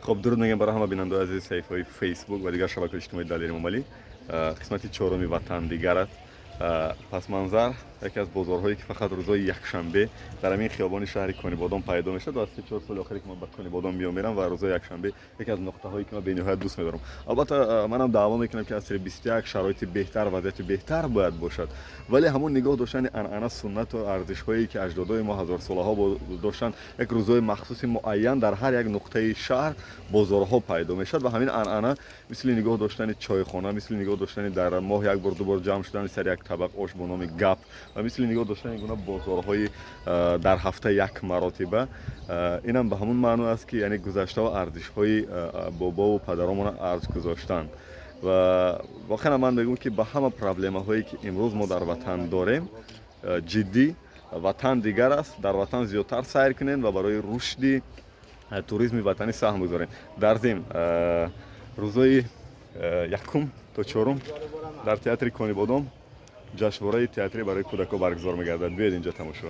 Хоб, дуруд мегӯям барои ҳама бинандаои азизи саҳифаҳои Фейсбук ва дигар шабакаҳои иҷтимоии Далери Эмомалӣ. Қисмати чоруми «Ватан дигар аст». Пасманзар яке аз бозорҳое, ки фақат рӯзҳои якшанбе дар ҳамин хиёбони шаҳри Конибодом пайдо мешавад. Ва аз 3-4 соли охире, ки ман ба Конибодом меом мерам ва рӯзҳои якшанбе яке аз нуқтаҳое, ки ман бениҳоят дӯст медорам. Албатта, манам даъво мекунам, ки асри 21 шароити беҳтар, вазъияти беҳтар бояд бошад, вале ҳамон нигоҳ доштани анъана, суннату арзишҳое, ки аҷдодои мо ҳазорсолаҳо доштанд, як рӯзҳои махсуси муайян дар ҳар як нуқтаи шаҳр бозорҳо пайдо мешавад. Ва ҳамин анъана, мисли нигоҳ доштани чойхона, мисли нигоҳ доштани дар моҳ як бор, ду бор ҷамъ шудани сари як табақ ош бо номи гап ва мисли нигоҳ доштани гуна бозорҳои дар ҳафта як маротиба, инам ба ҳамон маъно аст, ки яъне гузаштаву арзишҳои бобову падаромона арҷ гузоштан. Ва воқеан ман мегӯям, ки ба ҳама проблемаҳое, ки имрӯз мо дар ватан дорем, ҷиддӣ «Ватан дигар аст», дар ватан зиёдтар сайр кунем ва барои рушди туризми ватанӣ саҳм гузорем. Дар зимн, рӯзҳои якум то чорум дар театри Конибодом ҷашнвораи театрӣ барои кӯдакҳо баргузор мегардад. Биёед инҷо тамошо.